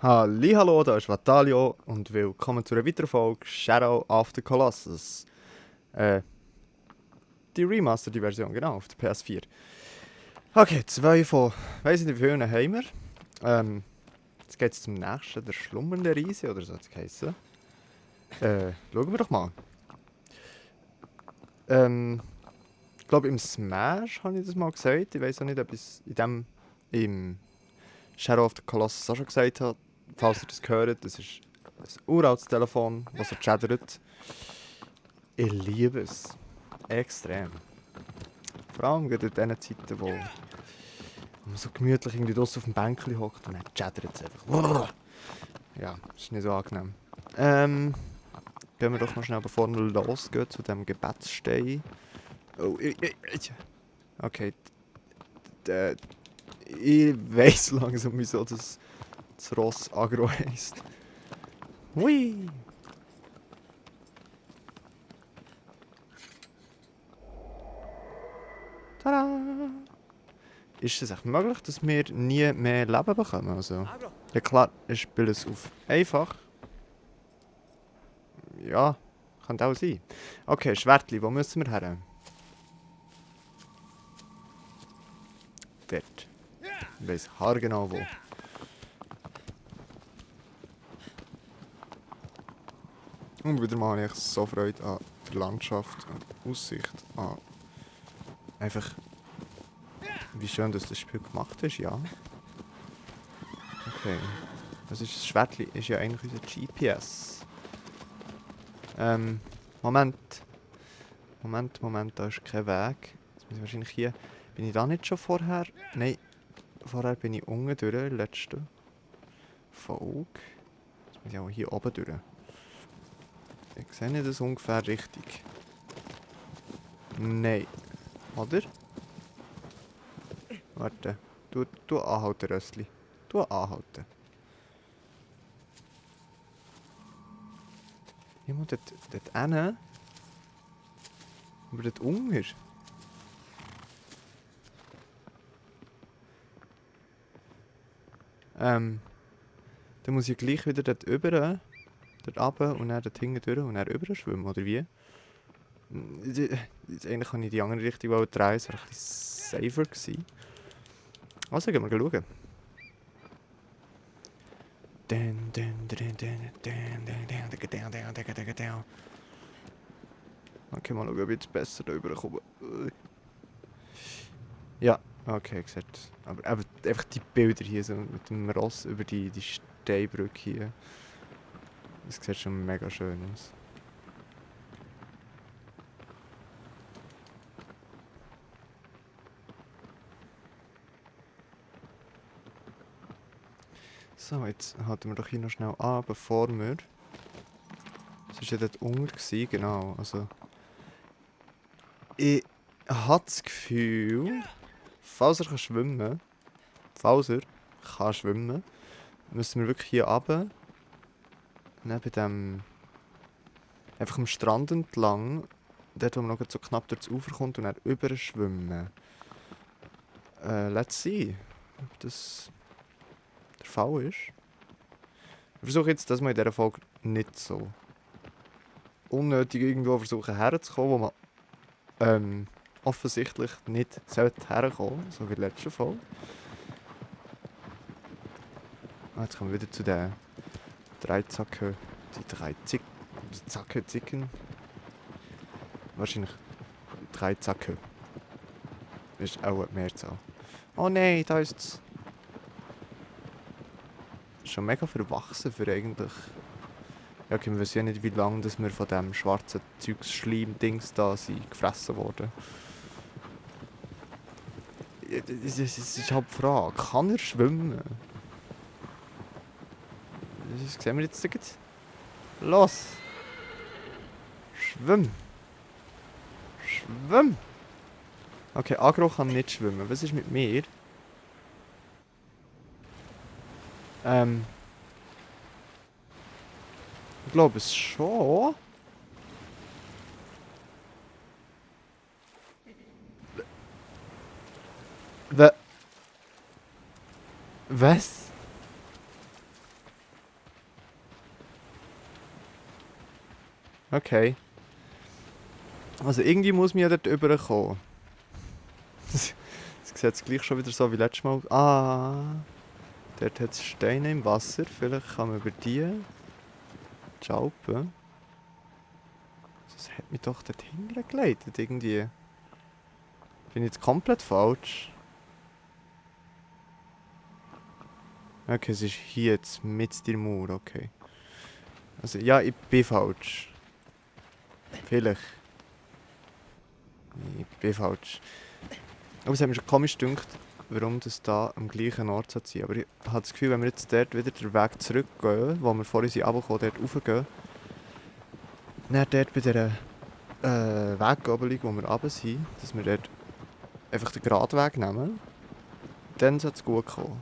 Hallihallo, da ist Vatalio und willkommen zu einer weiteren Folge Shadow of the Colossus. Die Remastered Version, genau, auf der PS4. Okay, zwei von, weiss nicht wie vielen haben wir. Jetzt geht es zum nächsten, der schlummernde Riese oder so hat es geheißen. Schauen wir doch mal. Ich glaube im Smash habe ich das mal gesagt. Ich weiß auch nicht, ob ich es im Shadow of the Colossus auch schon gesagt habe. Falls ihr das gehört, das ist ein uraltes Telefon, das so chattert. Ich liebe es. Extrem. Vor allem gerade in diesen Zeiten, wo man so gemütlich irgendwie draussen auf dem Bänkchen hockt und dann chattert es einfach. Ja, ist nicht so angenehm. Gehen wir doch noch schnell, bevor wir losgehen, zu dem Gebetsstein. Oh, okay. Ich weiss langsam, wieso das Ross Agro heisst. Hui! Tada! Ist es echt möglich, dass wir nie mehr Leben bekommen? Also, ja klar, ich spiele es auf einfach. Ja, könnte auch sein. Okay, Schwertli, wo müssen wir her? Dort. Ich weiss haargenau wo. Und wieder mal habe ich so Freude an der Landschaft und Aussicht. Einfach, wie schön dass das Spiel gemacht ist, ja. Okay. Das Schwertli ist ja eigentlich unser GPS. Moment. Moment, da ist kein Weg. Jetzt muss ich wahrscheinlich hier... Bin ich da nicht schon vorher? Nein, vorher bin ich unten durch, letzte Folge. Jetzt muss ich auch hier oben durch. Ich sehe nicht das ungefähr richtig. Nein. Oder? Warte. Du anhalten, Rössli. Du anhalten. Ich muss dort hin. Aber dort unten. Dann muss ich gleich wieder dort rüber, dort runter und dann dort hinten durch und dann rüber schwimmen, oder wie? Eigentlich kann ich die andere Richtung drehen, das wäre ein bisschen safer gewesen. Also gehen wir schauen. Okay, mal schauen, ob ich jetzt besser da rüberkomme. Ja, okay, gesagt. Aber einfach die Bilder hier so mit dem Ross über die Steinbrücke hier. Das sieht schon mega schön aus. So, jetzt halten wir doch hier noch schnell an, bevor wir... Das war ja dort unten, genau. Also... Ich habe das Gefühl, falls er schwimmen kann, müssen wir wirklich hier runter. Neben dem... Einfach am Strand entlang. Dort, wo man noch so knapp durchs Ufer kommt und dann rüber schwimmen. Let's see, ob das der Fall ist. Ich versuche jetzt, dass man in dieser Folge nicht so unnötig irgendwo versuchen herzukommen, wo man offensichtlich nicht herkommen, so wie in der letzten Folge. Jetzt kommen wir wieder zu den Dreizacken, Zicken. Wahrscheinlich Dreizacken. Ist auch eine Mehrzahl. Oh nein, da ist es. Schon mega verwachsen für eigentlich... Ja, okay, wir wissen ja nicht, wie lange dass wir von dem schwarzen Zeugs-Schleim-Dings da sind gefressen worden. Es ist halt die Frage, kann er schwimmen? Das sehen wir jetzt gleich. Los! Schwimm! Schwimm! Okay, Agro kann nicht schwimmen. Was ist mit mir? Ich glaube es schon. Was? Okay. Also irgendwie muss man ja dort rüberkommen. Jetzt sieht es gleich schon wieder so wie letztes Mal. Ah, dort hat es Steine im Wasser. Vielleicht kann man über die jumpen. Das hat mich doch dort hingeleitet irgendwie. Bin ich jetzt komplett falsch? Okay, es ist hier jetzt mit der Mauer, okay. Also ja, ich bin falsch. Vielleicht. Ich bin falsch. Aber es hat mir schon komisch gedacht, warum das da am gleichen Ort sein soll. Aber ich habe das Gefühl, wenn wir jetzt dort wieder den Weg zurückgehen, wo wir vorhin sind runtergekommen, dort raufgehen, dann dort bei dieser Weggabelung, wo wir runter sind, dass wir dort einfach den geraden Weg nehmen, dann sollte es gut kommen.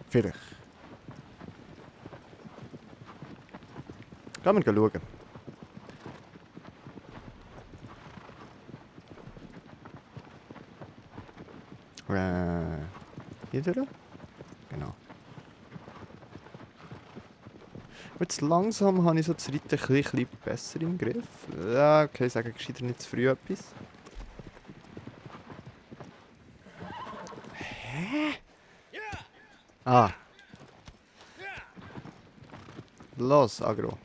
Vielleicht. Gehen wir schauen. Hier durch? Genau. Jetzt langsam habe ich so das Reiten ein bisschen besser im Griff. Ja, okay, sagen gescheiter nicht zu früh etwas. Hä? Ah. Los, Agro.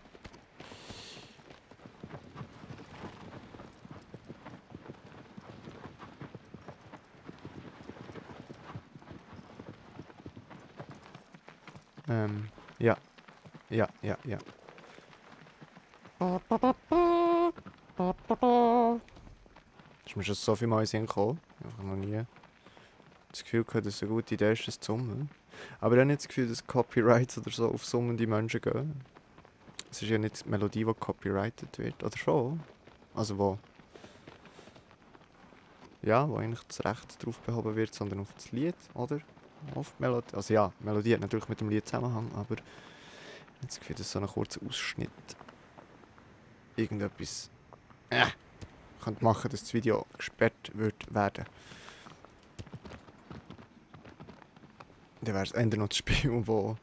Ja. Ja. Ist mir schon so viel Mal in den Sinn gekommen. Ich habe noch nie das Gefühl gehabt, dass es eine gute Idee ist, das zu summen. Aber ich habe nicht das Gefühl, dass Copyrights oder so auf summende Menschen gehen. Es ist ja nicht die Melodie, die copyrighted wird. Oder schon? Also wo... Ja, wo eigentlich das Recht drauf behoben wird, sondern auf das Lied, oder? Auf die Melodie. Also ja, die Melodie hat natürlich mit dem Lied Zusammenhang, aber... Ich habe das Gefühl, dass so ein kurzer Ausschnitt... irgendetwas... könnte machen, dass das Video gesperrt wird werden. Dann wäre es eher noch das Spiel, wo...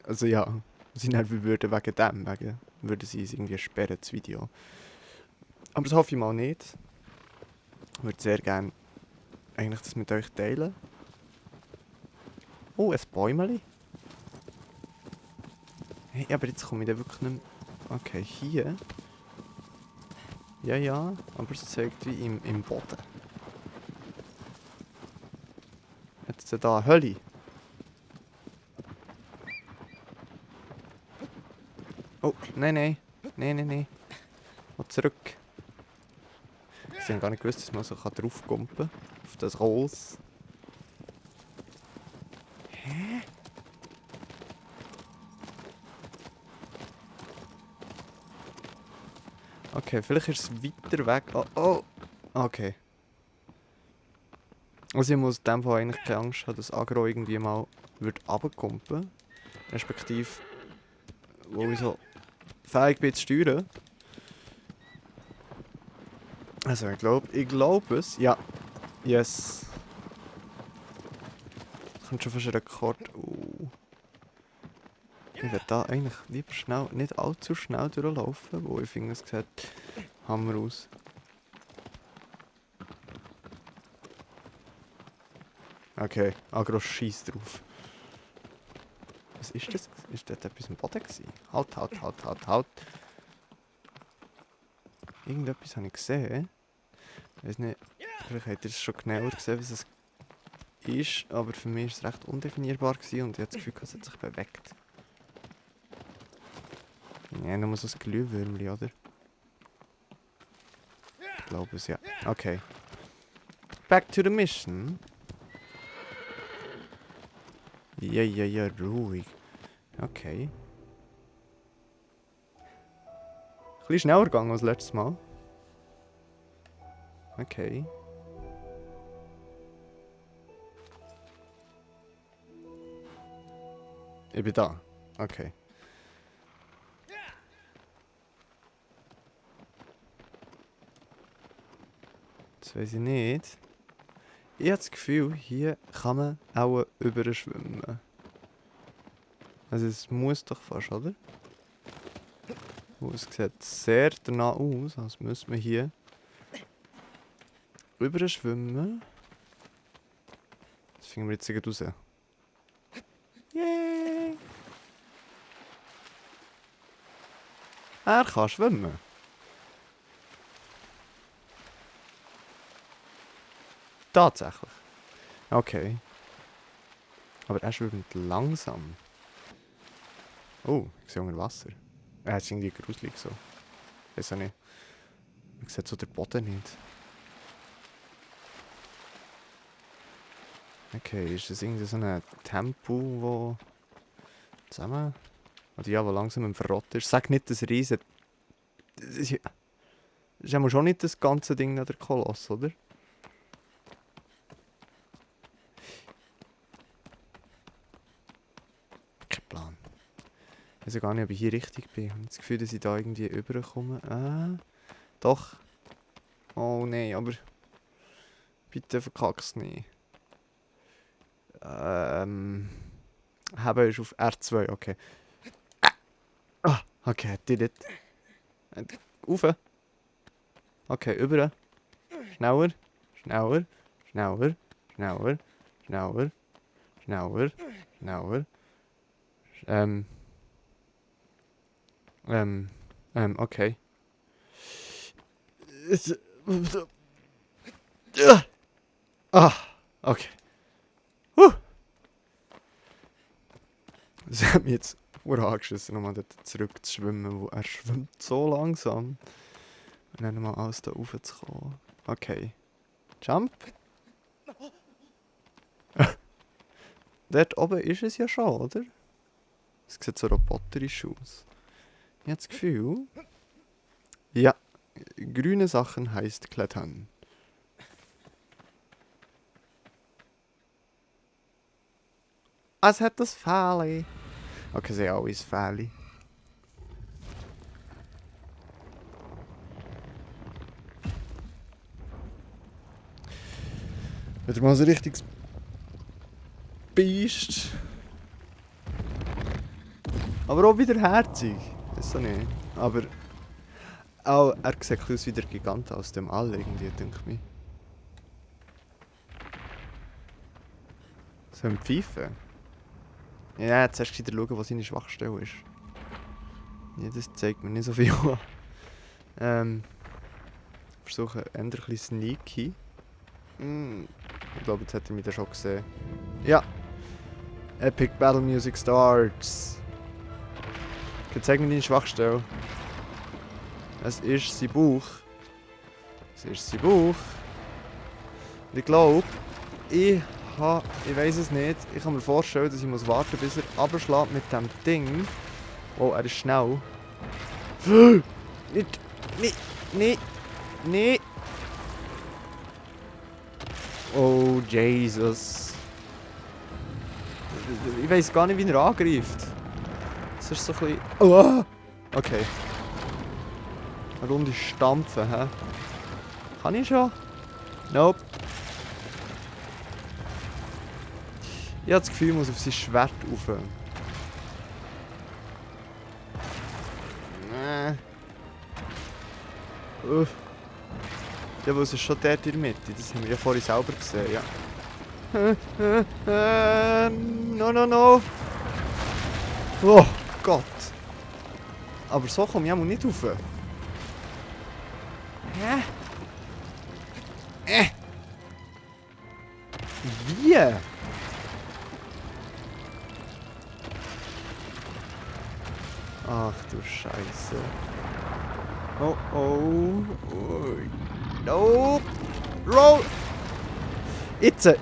Also ja, sie nerven würden wegen dem, würden sie es irgendwie sperren, das Video. Aber das hoffe ich mal nicht. Ich würde sehr gerne eigentlich das mit euch teilen. Oh, ein Bäumeli. Hey, aber jetzt komme ich da wirklich nicht mehr... Okay, hier. Ja, aber es zeigt wie im Boden. Jetzt da eine Hölle. Oh, nein. Und zurück. Ich habe gar nicht gewusst, dass man so draufkumpen kann. Auf das Holz. Hä? Okay, vielleicht ist es weiter weg. Oh. Okay. Also ich muss in dem Fall eigentlich keine Angst haben, dass Agro irgendwie mal runterkumpen. Respektive, wo ich so fähig bin zu steuern. Also ich glaube es. Ja. Yes. Das kommt schon fast ein Rekord. Ich werde da eigentlich lieber schnell, nicht allzu schnell durchlaufen, wo ich finde, es sieht Hammer aus. Okay, Agro schießt drauf. Was ist das? Ist das etwas im Boden gewesen? Halt. Irgendetwas habe ich gesehen. Ich weiß nicht, vielleicht habt ihr es schon genauer gesehen, was es ist, aber für mich war es recht undefinierbar gewesen und ich habe das Gefühl, es hat sich bewegt. Ja, nur so ein Glühwürmchen, oder? Ich glaube es, ja. Okay. Back to the mission. Ja, ruhig. Okay. Ein bisschen schneller gegangen als letztes Mal. Okay. Ich bin da. Okay. Das weiß ich nicht. Ich habe das Gefühl, hier kann man auch überschwimmen. Also es muss doch fast, oder? Es sieht sehr danach aus, als müsste man hier rüber schwimmen. Das finden wir jetzt raus. Yay! Er kann schwimmen. Tatsächlich. Okay. Aber er schwimmt langsam. Oh, ich sehe unter Wasser. Er ist irgendwie gruselig so. Weiß auch nicht. Man sieht so den Boden nicht. Okay, ist das irgendwie so ein Tempo, wo zusammen... Oder ja, wo langsam im Verrott ist. Sag nicht das Riesen... Das ist ja schon nicht das ganze Ding nach der Koloss, oder? Kein Plan. Ich weiß gar nicht, ob ich hier richtig bin. Ich habe das Gefühl, dass ich da irgendwie überkomme. Ah, doch. Oh nein, aber... Bitte verkack's nicht. Haben ist auf R2, okay. Ah, okay, did it. Rauf. Okay, über. Schneller, schneller, schneller, schneller, schneller, schneller, schneller. Okay. Ah, okay. Das hat mich jetzt angeschissen, nochmal dort zurück zu schwimmen, wo er schwimmt so langsam. Und dann nochmal alles da raufzukommen. Okay. Jump. Dort oben ist es ja schon, oder? Es sieht so roboterisch aus. Ich habe das Gefühl... Ja, grüne Sachen heisst klettern. Es hat das Fähli. Okay, sie haben alles Fähli. Wieder mal so ein richtiges Biest. Aber auch wieder herzig. Ist so nicht. Aber auch er sieht aus wie der Gigant aus dem All irgendwie, denke ich. So ein Pfeifen. Ja, jetzt erst wieder schauen, was seine Schwachstelle ist. Ja, das zeigt mir nicht so viel an. Versuche eher ein bisschen sneaky. Ich glaube, jetzt hätte er mich da schon gesehen. Ja! Epic Battle Music starts! Okay, zeig mir deine Schwachstelle. Es ist sein Bauch. Es ist sein Bauch. Und ich glaube, ich weiß es nicht. Ich kann mir vorstellen, dass ich muss warten, bis er abschlägt mit dem Ding. Oh, er ist schnell. Nicht. Nee. Oh, Jesus. Ich weiß gar nicht, wie er angreift. Das ist so ein bisschen... Oh! Okay. Eine Runde stampfen, hä? Kann ich schon? Nope. Ich habe das Gefühl, ich muss auf sein Schwert rauf. Ja, wo ist es schon dort in der Mitte? Das haben wir ja vorhin selber gesehen, ja. No. Oh Gott. Aber so komme ich auch nicht rauf. Wie? Ach du Scheiße. Oh. No. Roll. Itze.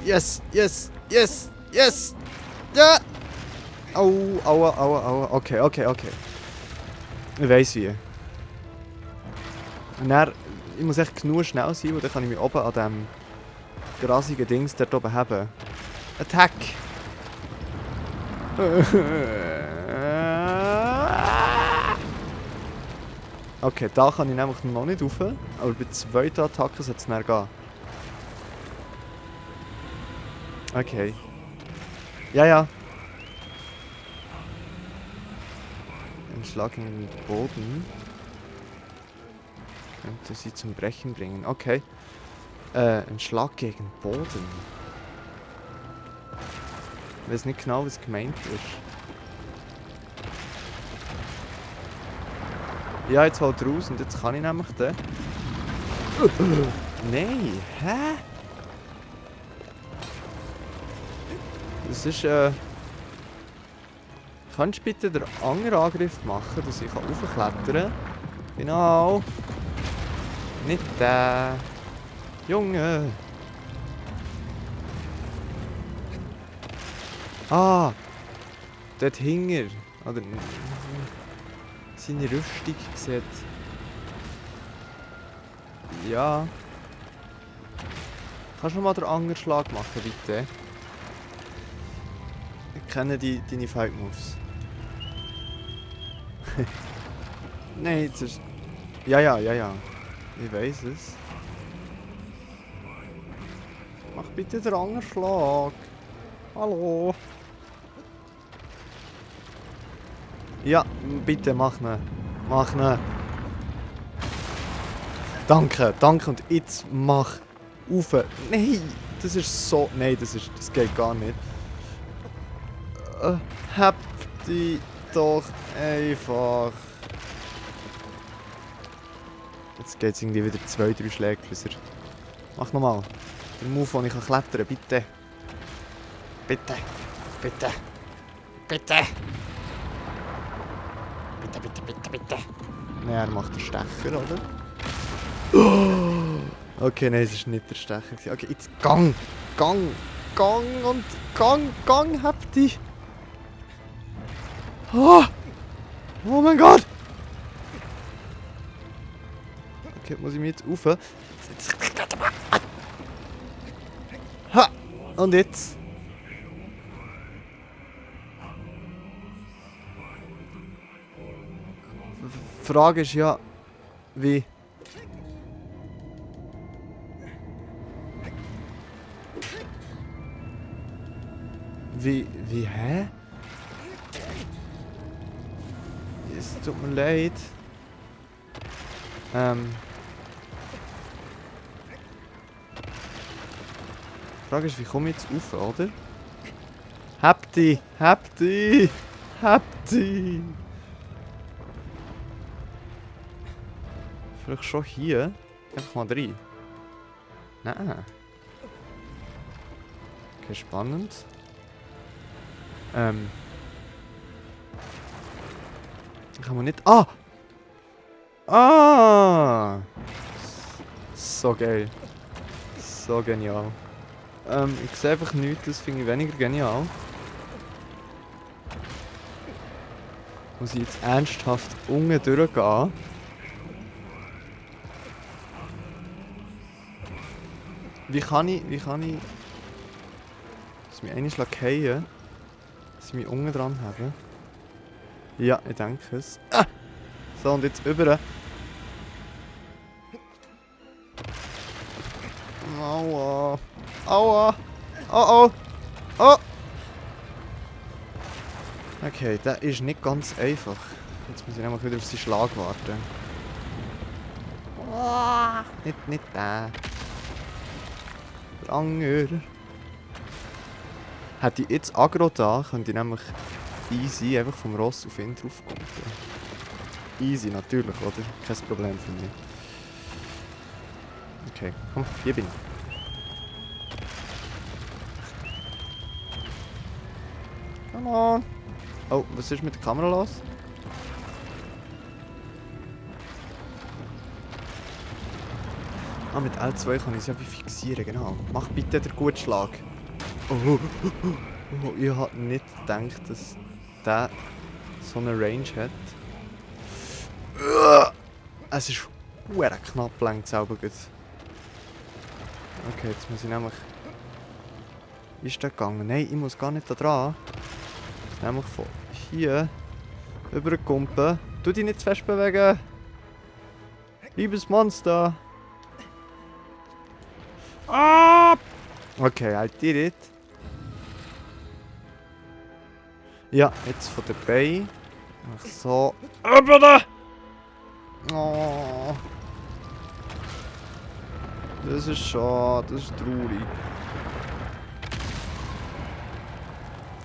Yes. Ja. Aua. Okay. Ich weiss wie. Und dann, ich muss echt genug schnell sein, weil dann kann ich mich oben an dem grasigen Dings dort oben haben. Attack! Okay, da kann ich nämlich noch nicht rauf, aber bei der zweiten Attacke sollte es dann gehen. Okay. Ja. Ein Schlag in den Boden. Könnte sie zum Brechen bringen. Okay. Ein Schlag gegen den Boden. Ich weiß nicht genau, was gemeint ist. Ja, jetzt halt raus und jetzt kann ich nämlich den. Nein, hä? Das ist, kannst du bitte den anderen Angriff machen, dass ich raufklettern kann? Genau. Nicht der. Junge. Ah. Dort hinger. Oder seine Rüstung sieht. Ja. Kannst du noch mal den Angerschlag machen, bitte? Ich kenne deine Fight Moves. Nein, jetzt ist. Ja. Ich weiß es. Mach bitte den Angerschlag. Hallo. Ja, bitte mach ne. Mach ne. Danke. Und jetzt mach auf. Nein, das ist so. Nein, das geht gar nicht. Hab die doch einfach. Jetzt geht es irgendwie wieder 2-3 Schläge besser. Mach nochmal. Den Move, wo ich klettern kann, bitte. Bitte. Nein, er macht den Stecher, oder? Okay, nein, es ist nicht der Stecher. Okay, jetzt Gang, hab dich. Oh mein Gott! Okay, muss ich mich jetzt rauf? Ha! Und jetzt? Die Frage ist ja, wie? Hä? Es tut mir leid. Die Frage ist, wie komme ich jetzt rauf, oder? Hab die! Vielleicht schon hier? Einfach mal rein. Nein. Okay, spannend. Kann man nicht. Ah! So geil. So genial. Ich sehe einfach nichts, das finde ich weniger genial. Muss ich jetzt ernsthaft unten durchgehen? Wie kann ich... Dass mich einmal fallen, dass ich mich unten dran habe? Ja, ich denke es. Ah! So, und jetzt über. Aua. Oh. Okay, das ist nicht ganz einfach. Jetzt muss ich nämlich wieder auf seinen Schlag warten. Nicht der. Der Anger. Hätte ich jetzt Agro da, könnte ich nämlich easy einfach vom Ross auf ihn draufkommen. Easy, natürlich, oder? Kein Problem für mich. Okay, komm, hier bin ich. Come on! Oh, was ist mit der Kamera los? Mit L2 kann ich es ja fixieren, genau. Mach bitte den guten Schlag. Oh, ich habe nicht gedacht, dass der so eine Range hat. Es ist verdammt knapp lang selber. Okay, jetzt muss ich nämlich... Wie ist der gegangen? Nein, ich muss gar nicht da dran. Ich muss nämlich von hier überkumpen. Tu dich nicht zu fest bewegen. Liebes Monster. Okay, I did it. Ja, jetzt von der Bay. Ach so. Bitte! Oh. Das ist schade, das ist traurig.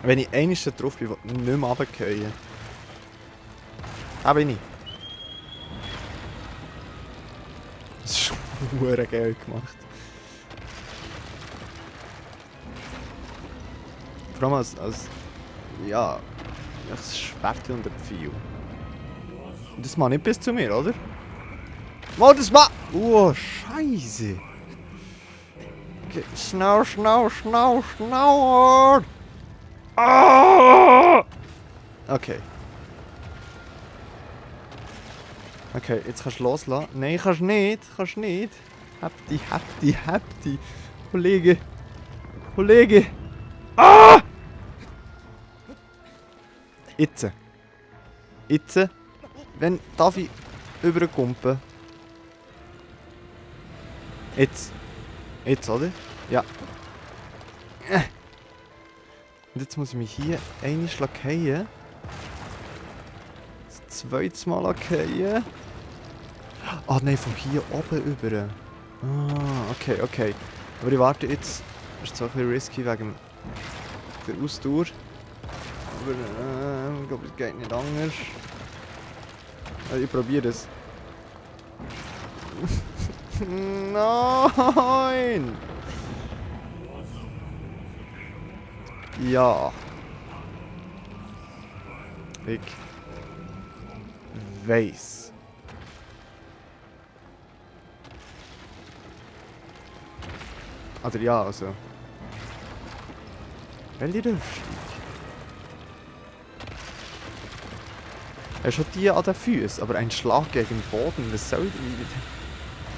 Wenn ich einmal da drauf bin, will ich nicht mehr runterfallen. Da bin ich. Das ist verdammt geil gemacht. Vor allem als ja, ein Schwert und ein Pfeil. Und das macht nicht bis zu mir, oder? Oh, das macht... Oh, Scheiße. Okay, schnell, schnell, schnell, schnell. Ah! Okay. Okay, jetzt kannst du loslassen. Nein, kannst nicht. Kannst nicht. Hab die. Kollege. Kollege. Ah! Jetzt. Jetzt. Wenn darf ich überkumpen. Jetzt. Jetzt, oder? Ja. Und jetzt muss ich mich hier einmal lackieren. Das zweite Mal lackieren. Ah nein, von hier oben über. Ah, okay, okay. Aber ich warte jetzt. Das ist zwar ein bisschen risky wegen der Ausdauer. Aber ich glaube, es geht nicht anders. Ich probiere es. Nein! Ja. Ich weiß. Oder ja, also. Welche Rüstung? Er ist schon die an den Füßen, aber ein Schlag gegen den Boden, was soll ich?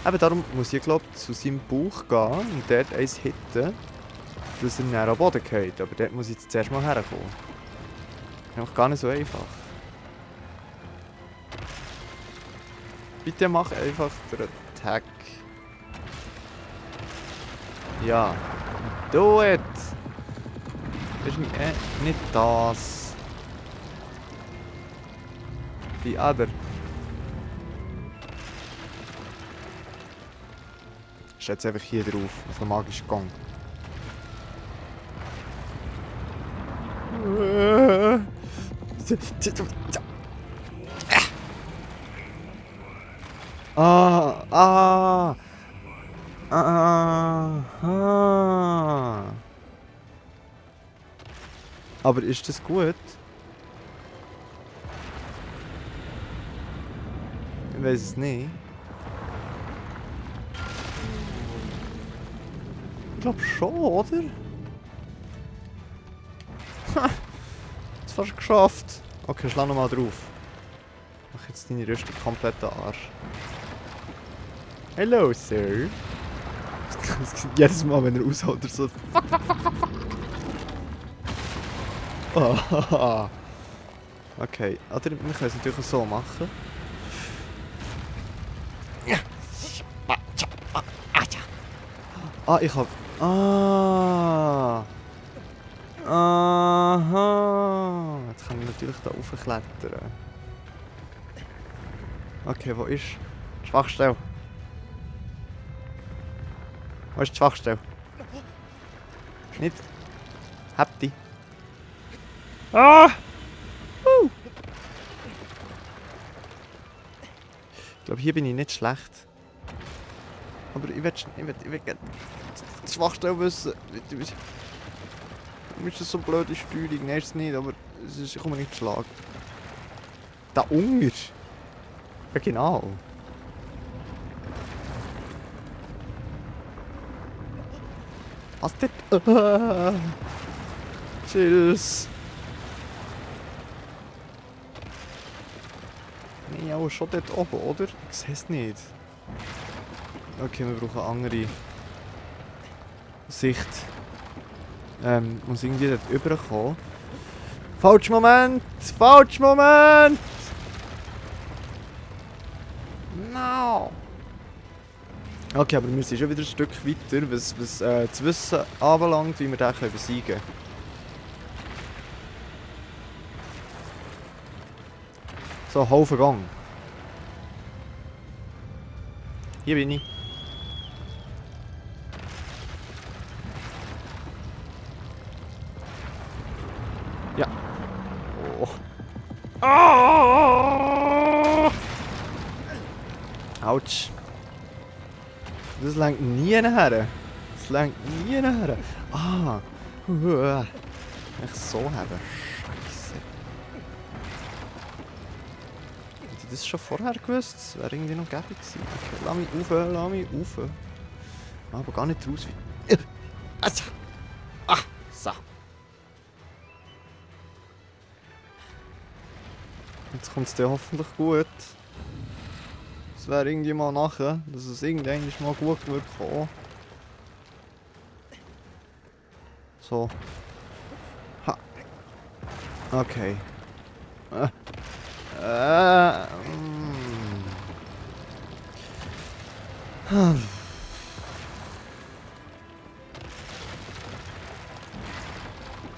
Eben darum muss ich, glaube ich, zu seinem Bauch gehen und dort eins hitten, dass er näher am Boden geht. Aber dort muss ich jetzt zuerst mal herkommen. Das ist gar nicht so einfach. Bitte mach einfach den Attack. Ja. Do it! Ist nicht das. Die Ader. Ist jetzt einfach hier drauf, auf dem magischen Gang. Aber ist das gut? Ich weiß es nicht. Ich glaube schon, oder? Jetzt fast geschafft. Okay, schlag nochmal drauf. Mach jetzt deine Rüstung komplett an Arsch. Hello, Sir. Jedes Mal, wenn er ausholt, er so. Oh. Okay, oder wir können es natürlich auch so machen. Ah, ich hab. Ah. Aha. Jetzt kann ich natürlich da raufklettern. Okay, wo ist die Schwachstelle? Wo ist die Schwachstelle? Nicht? Hab die. Ah! Ich glaube, hier bin ich nicht schlecht. Aber ich will gerne die Schwachstelle wissen. Ist das so eine blöde Steuerung? Nein, ist es nicht, aber ich komme nicht zu Schlag. Da Unger? Ja, genau. Was dort? Chills. Nee, aber schon dort oben, oder? Ich sehe es nicht. Okay, wir brauchen eine andere Sicht. Muss irgendwie dort rüberkommen. Falsch Moment! Falsch Moment! No! Okay, aber wir sind schon wieder ein Stück weiter, was das Wissen anbelangt, wie wir den besiegen können. So, Haufen Gang. Hier bin ich. Ja. Oh. Ah! Autsch. Das lenkt nie her. Das lenkt nie her. Ah. Ich so haben. Scheiße. Hätte ich das schon vorher gewusst? Das wäre irgendwie noch gäbig gewesen. Okay, lass mich rauf. Aber gar nicht raus. Ah, so. Jetzt kommt es dir hoffentlich gut. Es wäre irgendwie mal nachher, dass es irgendwann mal gut wird kommen. So. Ha. Okay.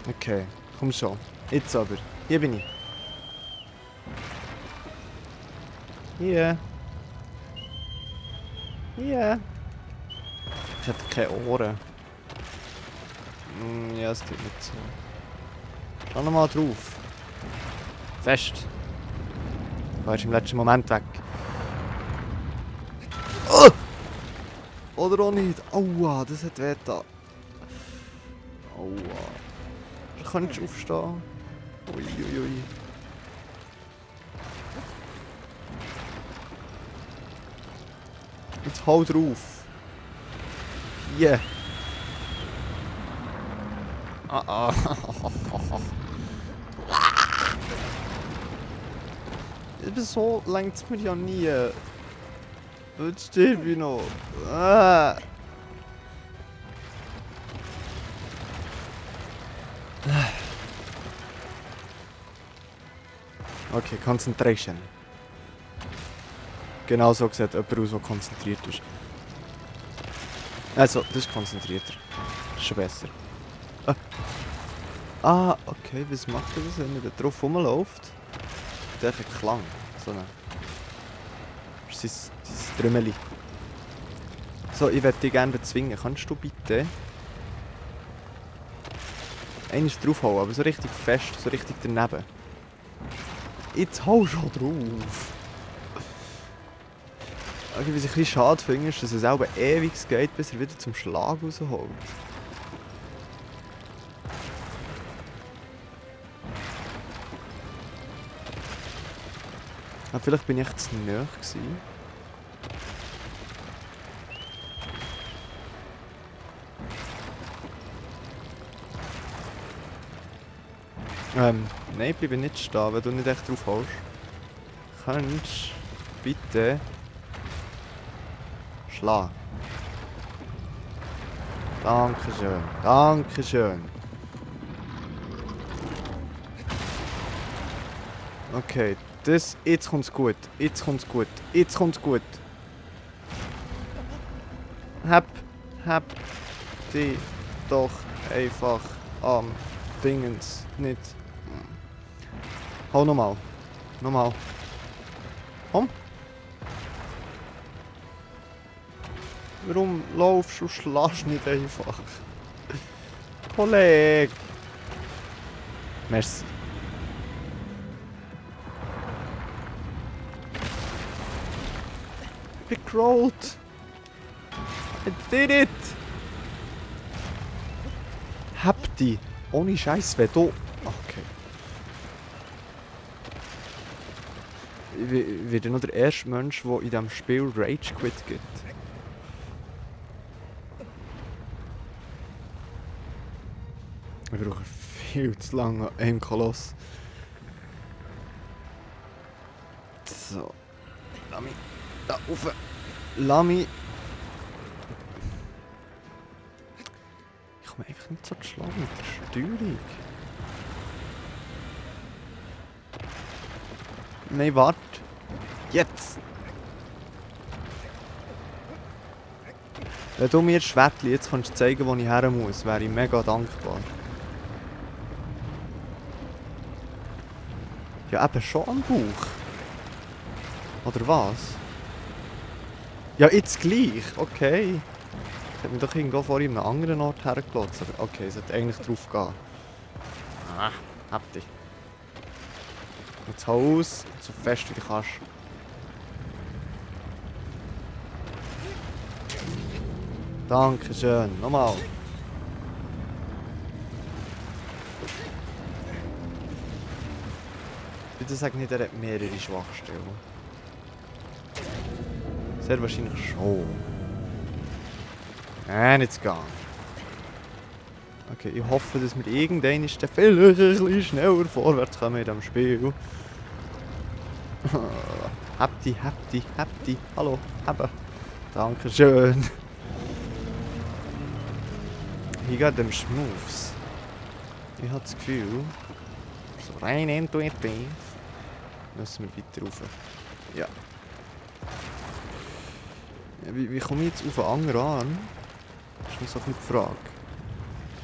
Okay, komm schon. Jetzt aber. Hier bin ich. Hier. Hier. Ich hatte keine Ohren. Ja, es tut nicht so. Schau nochmal drauf. Fest. Du warst im letzten Moment weg. Oh! Oder auch nicht. Aua, das hat weh da. Aua. Ich kann nicht aufstehen. Uiuiui. Jetzt hau drauf. Yeah. Ah. So langt es mir ja nie. Jetzt sterbe ich noch. Ah. Okay, Concentration. Genau so sieht jemand aus, der konzentriert ist. Also, das ist konzentrierter. Das ist schon besser. Ah, okay, was macht er das, wenn er da drauf rumläuft? Der hat einen Klang. So eine. Das ist sein Trümmeli. So, ich würde dich gerne bezwingen. Kannst du bitte einmal draufhauen, aber so richtig fest, so richtig daneben. Jetzt hau schon drauf! Okay, was ich ein bisschen schade finde, ist, dass es auch ewig geht, bis er wieder zum Schlag rausholt. Ah, vielleicht bin ich zu nahe gewesen. Nein, bleibe nicht stehen, wenn du nicht echt drauf holst. Kannst bitte schlagen. Dankeschön, Dankeschön. Okay, das, jetzt kommt's gut, jetzt kommt's gut, jetzt kommt's gut. Hab die doch einfach am Dingens nicht. Hau nochmal. Nochmal. Komm. Warum laufst du und schlägst nicht einfach? Kollege! Merci. Ich bin gerollt. I did it! Hab die. Ohne Scheiß, wer du. Okay. Ich werde nur der erste Mensch, der in diesem Spiel Rage Quit gibt. Ich brauche viel zu lange an einem Koloss. So. Lass mich da rauf. Lass mich. Ich komme einfach nicht so zu schlagen mit der Steuerung. Nein, warte. Jetzt! Wenn du mir Schwertli jetzt kannst zeigen, wo ich her muss, wäre ich mega dankbar. Ja, eben schon am Bauch. Oder was? Ja, jetzt gleich. Okay. Ich hätte mich doch irgendwo vor einem anderen Ort hergelotst. Aber okay, es sollte eigentlich drauf gehen. Ah, hab dich. Jetzt hau aus, so fest wie du kannst. Dankeschön. Nochmal. Bitte sag nicht, er hat mehrere Schwachstellen. Sehr wahrscheinlich schon. Nicht ganz. Okay, ich hoffe, dass wir irgendwann vielleicht ein bisschen schneller vorwärts kommen in diesem Spiel. Habt die. Hallo, haben. Dankeschön. Hier geht dem Schmoves. Ich habe das Gefühl, so rein intuitiv müssen wir weiter rauf. Ja. Wie komme ich jetzt auf einen Anger an? Das ist noch so ein bisschen die Frage.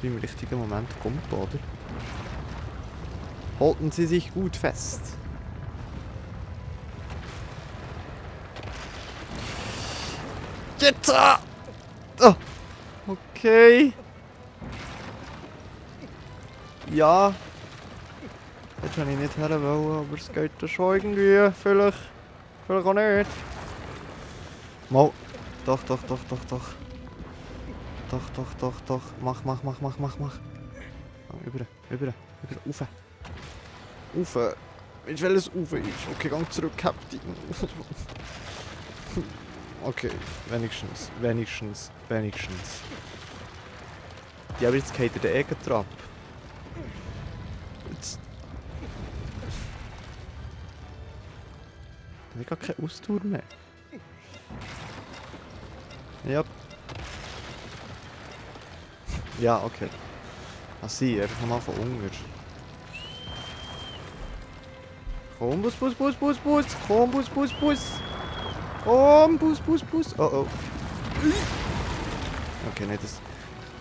Wie im richtigen Moment kommt, oder? Halten Sie sich gut fest. Jetzt! Oh. Okay. Ja. Jetzt habe ich nicht her wollen, aber es geht da schon irgendwie. Vielleicht auch nicht. Mal. Doch. Doch. Mach. Über. Rauf. Ich will es rauf ist. Okay, gang zurück, Captain. Okay, wenigstens. Ja, aber jetzt geht der Egentrap. Jetzt. Ich habe keine Austour mehr. Ja. Ja, okay. Sie, einfach nochmal von unten. Komm, Bus. Komm, Bus. Oh. Okay, nicht das.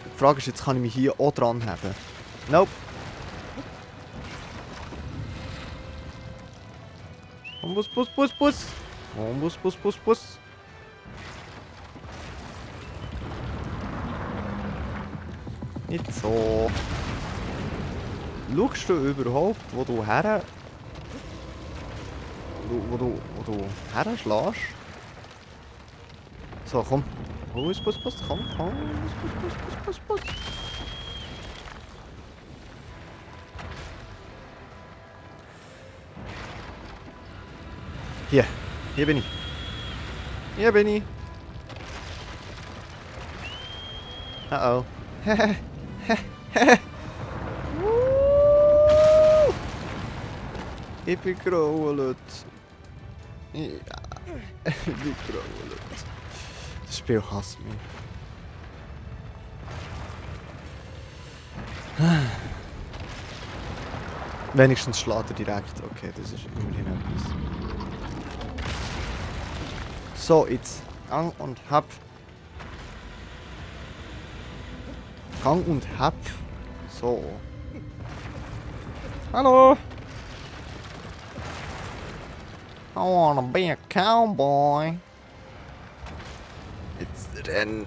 Die Frage ist, jetzt kann ich mich hier auch dran haben. Nope. Komm, Bus. Komm, Bus. Nicht so. Schaust du überhaupt, wo du her... Wo du her schlägst? So, komm. Bus. Komm. Bus. Hier bin ich. Oh. Ich bin gerollt. Ja, ich bin gerollt. Das Spiel hasst mich. Wenigstens schlägt er direkt. Okay, das ist immerhin etwas. So, jetzt Gang und Hab. So. Hallo. I wanna be a cowboy. Jetzt renn.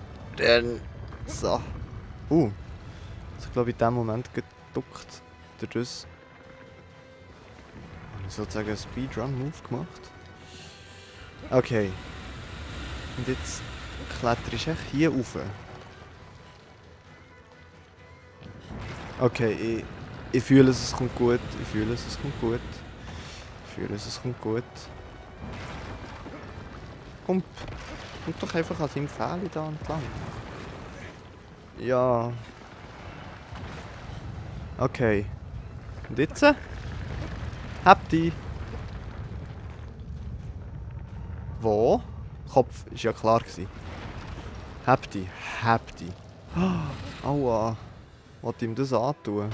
So. Also, ich glaube, in dem Moment geduckt. Das habe ich sozusagen einen Speedrun-Move gemacht. Okay. Und jetzt klettere ich hier rauf. Okay, ich fühle es kommt gut. Kommt doch einfach an seinem Pfähle da entlang. Ja. Okay. Und jetzt? Habt ihr? Wo? Kopf ist ja klar gewesen. Habt ihr? Aua. Wollte ihm das antun?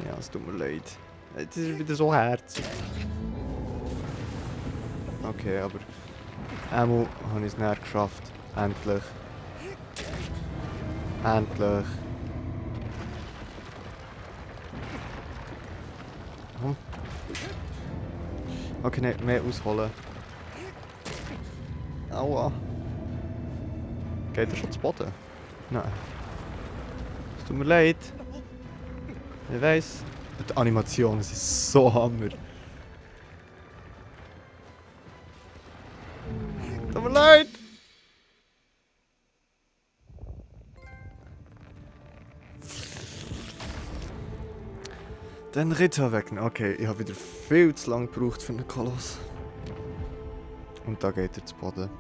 Ja, es tut mir leid. Das ist wieder so herzig. Okay, aber einmal habe ich es näher geschafft. Endlich. Okay, nicht mehr ausholen. Aua. Geht er schon zu Boden? Nein. Es tut mir leid. Ich weiss. Die Animationen sind so hammer. Tut mir leid! Den Ritter wecken. Okay, ich habe wieder viel zu lange gebraucht für einen Koloss. Und da geht er zu Boden.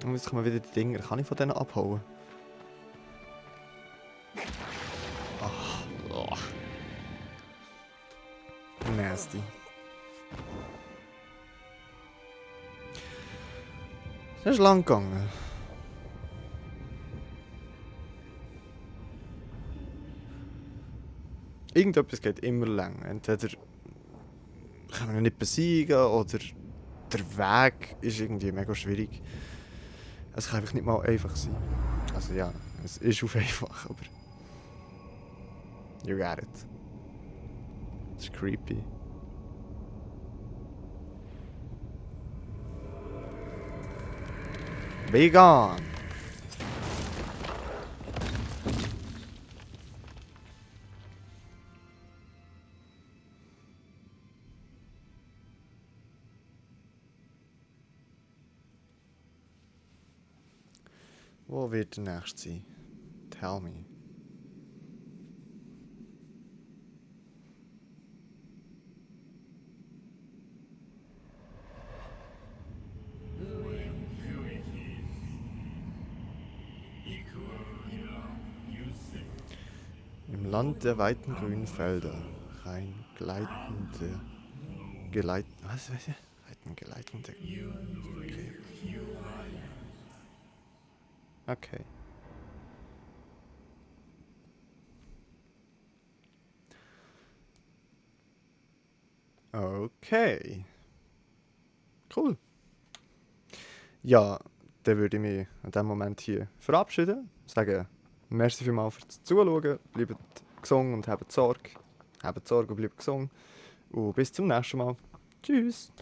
Und jetzt kommen wieder die Dinger. Kann ich von denen abhauen? Ach, oh. Nasty. Das ist lang gegangen. Irgendetwas geht immer lang. Entweder können wir ihn nicht besiegen oder der Weg ist irgendwie mega schwierig. Es kann einfach nicht mal einfach sein. Also ja, es ist auf einfach, aber... You got it. Das ist creepy. Vegan! Wo wird der nächste sein? Tell me. Im Land der weiten grünen Felder, rein gleitende... Was weiß ich? Gleitende... Okay. Okay. Cool. Ja, dann würde ich mich an diesem Moment hier verabschieden. Sagen, merci vielmals fürs Zuschauen. Bleibt gesund und habt Sorge. Habt Sorge und bleibt gesund. Und bis zum nächsten Mal. Tschüss.